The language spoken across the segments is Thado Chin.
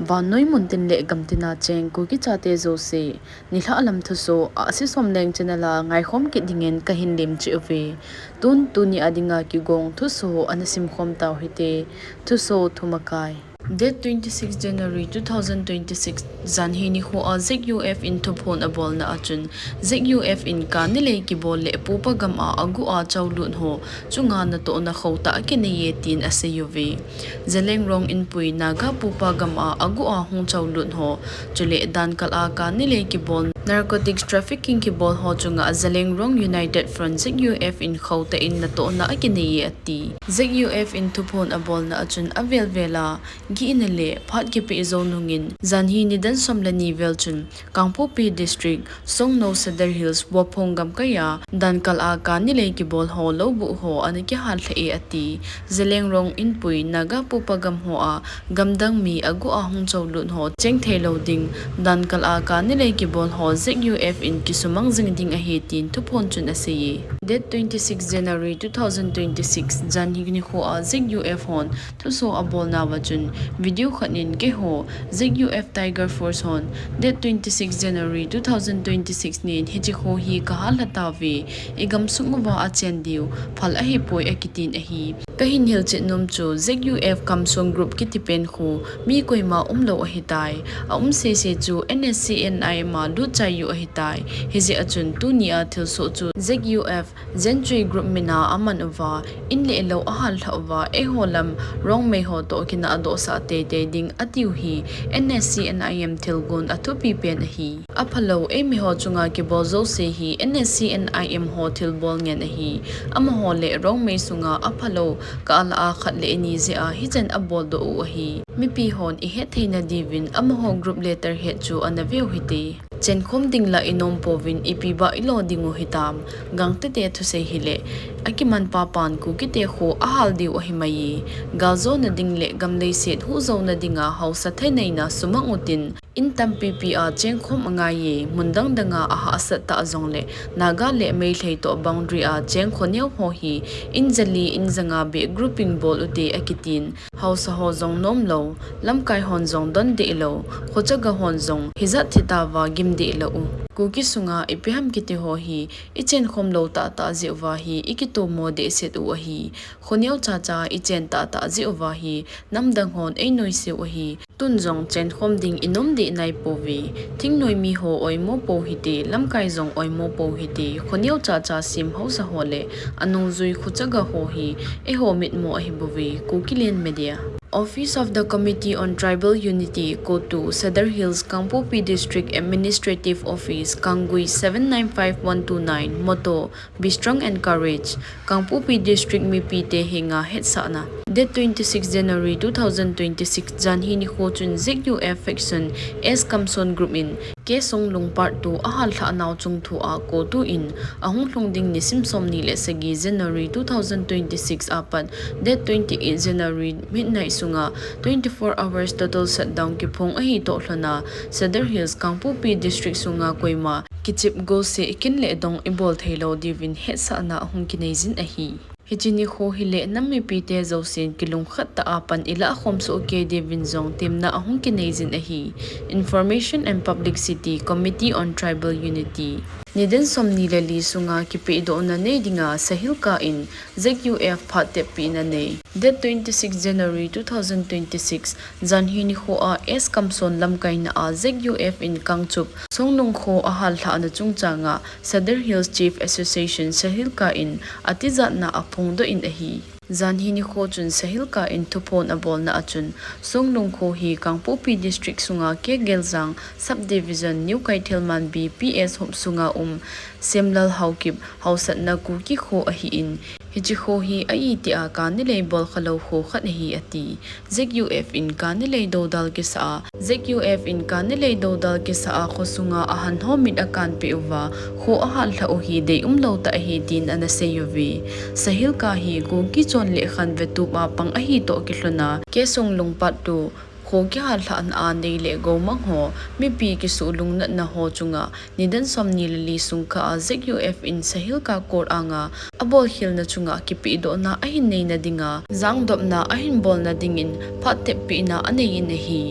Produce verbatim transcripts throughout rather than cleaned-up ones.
Vannoi muntin le gamtina cheng Kuki chate jouse, nilhah lam thusoh, Ahsi Somleng channel a ngaikhom kit dingin kahin lemcheh uve. Tun tuni a dinga kigong thusoh ana simkhom tau hite. Thusoh thumakai. Date twenty-six January two thousand twenty-six, janhi nikho a Z U F in thuphon abolna a chun, Z U F in Kanilei kibol le Pupa gam a aguh a chaolut ho chunga natohna khotah akinei e tin asei uve. Zeliangrong Inpui Naga Pupa gam a aguh a hung chaolut ho, chule dankal a Kanilei kibol, narcotics trafficking kibol ho chunga Zeliangrong United Front Z U F in khotah in natohna akinei e ati. Z U F in thuphon abolna a chun avel vel a gihna le phat kipeh jou nungin, janhi nidan som le ni vel chun Kangpokpi District, Songno, Sadar Hills, Waphong gamkai a dankal a Kanilei kibol ho loubuh ho ana kihal lheh e ati. Zeliangrong Inpui Naga Pupa gam ho a gamdang mi aguh a hung chaolut ho cheng theilou ding, dankal a Kanilei kibol ho Z U F in kisumang jing ding ahi tin thuphon chun asei e. Date twenty-six January two thousand twenty-six, janhi nikho a Z U F hon thusoh abolna uva chun, video khat in keiho Z U F Tiger Force hon date twenty-six January two thousand twenty-six nin hiche kho hi kahal lha tauve, igamsung uva achen diu phal ahipoi akitin ahi. Kahin hilchet nom chu Z U F Kamson Group kiti pen khu mi koima umlou ahitai. Aum sese chu N S C N I M a lut chai u ahitai. Hijeh a chun tuni a thilsoh chu Z U F Jenchui Group min a aman uva, in le lou ahal lhah uva, eiho lam Rongmei ho toh kinahdohsah teitei ding atiu hi N S C N I M thilgon athupi pen ahi. Aphalou, eimi ho chunga kibol jouse hi N S C N I M ho thilbol ngen ahi. Amaho le Rongmei sunga aphalou kah lah a khat le ni jeh a hichan abol doh u ahi. Mipi hon ihet theina diuvin amaho group letter head chu ana veu hite. Chenkhom ding la inom pouvin ipi bah ilo ding u hitam. Gangte te thusei hile, akiman papan Kuki te kho ahal diu ahi mai e. Galjona ding le gam leiset huhjouna dinga haosa thaneina sumang utin, in tampi pi a chengkhom angai e, mun dang dang a ahahsat tah jongle, Naga le Meitei toh boundary a cheng khoneo ho hi, in jali, in janga beh grouping bol ute akitin, haosa ho jong nomlou, lamkai hon jong don deh lou, khochaga hon jong hijat thi tauva gim deh lou u. Kuki sunga ipi ham kiti ho hi, ichenkhom lou tahtah jeh uva hi, ikitomo dehset u ahi. Khoneo chacha ichen tahtah jeh uva hi, namdang hon einoise u ahi. Tun jong chenkhom ding inom deh nai pouve. Thingnoi mi ho oimo pou hite, lamkai jong oimo pou hite, khoneo chacha sem haosa ho le anungjui khochaga ho hi eiho mitmo ahi bouve. Kukiland Media. Office of the Committee on Tribal Unity, COTU, Sadar Hills, Kangpokpi District Administrative Office, Kanggui seven nine five one two nine, motto, Be strong and courage. Kangpokpi District mipite henga hetsahna. Date twenty-six January two thousand twenty-six, janhi nikho chun Z U F faction S Kamson Group in K Songlung Part two ahal lhah nau chungthu a COTU in ahung lhung ding nisim somni le sagi January two thousand twenty-six apat date twenty-eight January midnight sunga twenty-four hours total shutdown kiphong ahi toh lhona Sadar Hills Kangpokpi District sunga koima kichep golseh kin le dong ibol theilou diuvin hetsahna ahung kinei jin ahi. Hiche nikho hile nam mipite jousen kilungkhat tah a pan ilah khom soh kei diuvin jong temna ahung kinei jin ahi. Information and Publicity, Committee on Tribal Unity. Nidan somni le li sunga kipehdohna nei dinga Sahilka in Z U F phat teppina nei. Date twenty-six January two thousand twenty-six, janhi nikho a S Kamson lamkaina a Z U F in Kangchup Songlung kho ahal lhahna chungchanga Sadar Hills Chief Association Sahilka in atijatna aphongdoh in ahi. Janhi nikho chun Sahilka in thuphon abolna a chun, Songlung kho hi Kangpokpi District sunga K Geljang Subdivision New Kaithelmanbi P S hop sunga um Semlal Haokip haosatna Kuki kho ahin, hiche kho hi a itih a Kanilei bolkhalou kho khat ahi ati. Z U F in Kanilei dodal kisah a, Z U F in Kanilei dodal kisah a khosunga ahan ho mit akanpeh uva, kho ahal lhah u hi deium lou tah ahi tin ana sei uve. Sahilka hi Kuki chon leh khanvetup a pang ahi toh kilhona, K Songlung Part two, Kho kihal lhahna a nei le gou mang ho, mipi kisuh lungnatna ho chunga, nidan somni le li sung kha a Z U F in Sahilka Court anga, abolkhelna chunga kipehdohna ahin neina dinga, jangdopna ahin bolna dingin phat teppehna anei in ahi.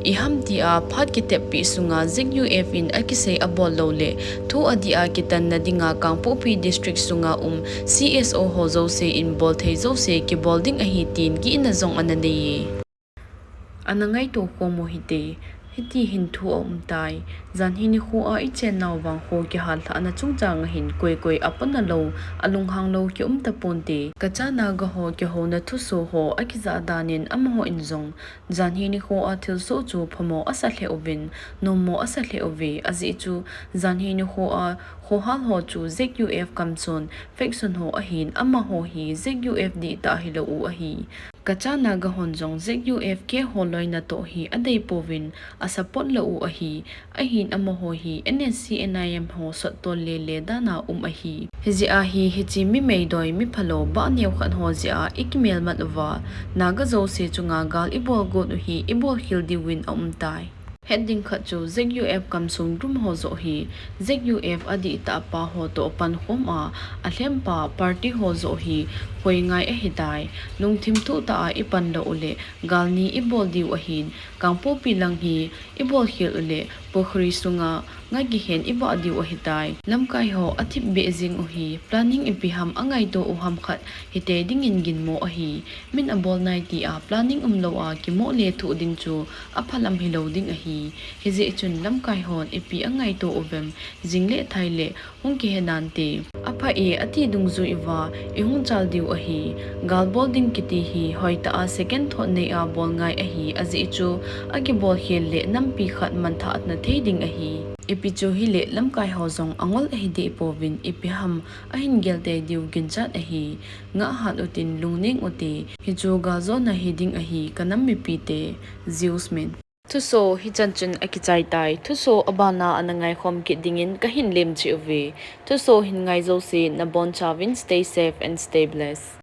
Iham tia phat kiteppeh sunga Z U F in akisei abol lou le, thu adih a kitanna dinga Kangpokpi District sunga um C S O ho jouse in bolthei jouse kibol ding ahi tin gihna jong ana nei e. Ana ngaito khom u hite, hiti hin thu aum tai. Janhi nikho a ichennau vang kho kihal lhahna chungchang a hin koi koi apona lou, alunghang lou kium taponte. Kacha Naga ho kihouna thuso ho akijah danin amaho in jong, janhi nikho a thilsoh chu phamo asa lheh uvin, nommo asa lheh uve, ajeh chu janhi nikho a khohal ho chu Z U F kamchon faction ho ahin, amaho hi Z U F dihtah hilou u ahi. Kacha Naga hon jong Z U F keh ho loina toh hi adei pouvin, asupport lou u ahi. Ahin amaho hi N S C N I M ho sottol lele dana um ahi. Hijeh a hi hiche mi meidoi mi phalou bah neokhat ho jeh a ikimelmat uva, Naga jouse chunga gal ibol got u hi ibolkhel diuvin aum tai. Het ding khat chu Z U F kamsung group ho joh hi, Z U F adihtah pa ho toh pankhom a, alhempa party ho joh hi, khoi ngai ahitai. Lungthim thuhtah a ipan lou u le, gal ni ibol diu ahin, Kangpokpi lang hi ibolkhel u le, pukhri sunga nga kihen ibah diu ahitai. Lamkai ho athip beh jing u hi, planning ipi ham angaito u ham khat, hite dingin ginmo ahi. Min abol nai tia planning umlou a kimoh le thuh ding chu aphalam hilou ding ahi. Hijeh chun lamkai hon ipi angaito uvem, jing le thai le hung kihe nante. Apha e ati dungjui uva ihung chal diu ahi. Gal bol ding kiti hi hoitah a second thought nei a bol ngai ahi, ajeh chu akibolkhel le nampi khat manthahna thei ding ahi. Ipi chu hile lamkai ho jong angol ahi deh pouvin, ipi ham ahin gel tei diu ginchat ahi. Ngah hat utin lungneng ute, hichu galjona hiding ahi kanam mipite. Zeus Min. Thuso hichan chun akichai tai. Thuso abana ana ngaikhom kit dingin kahin lemcheh uve. Thuso hin ngai jouse nabonchauvin stay safe and stay blessed.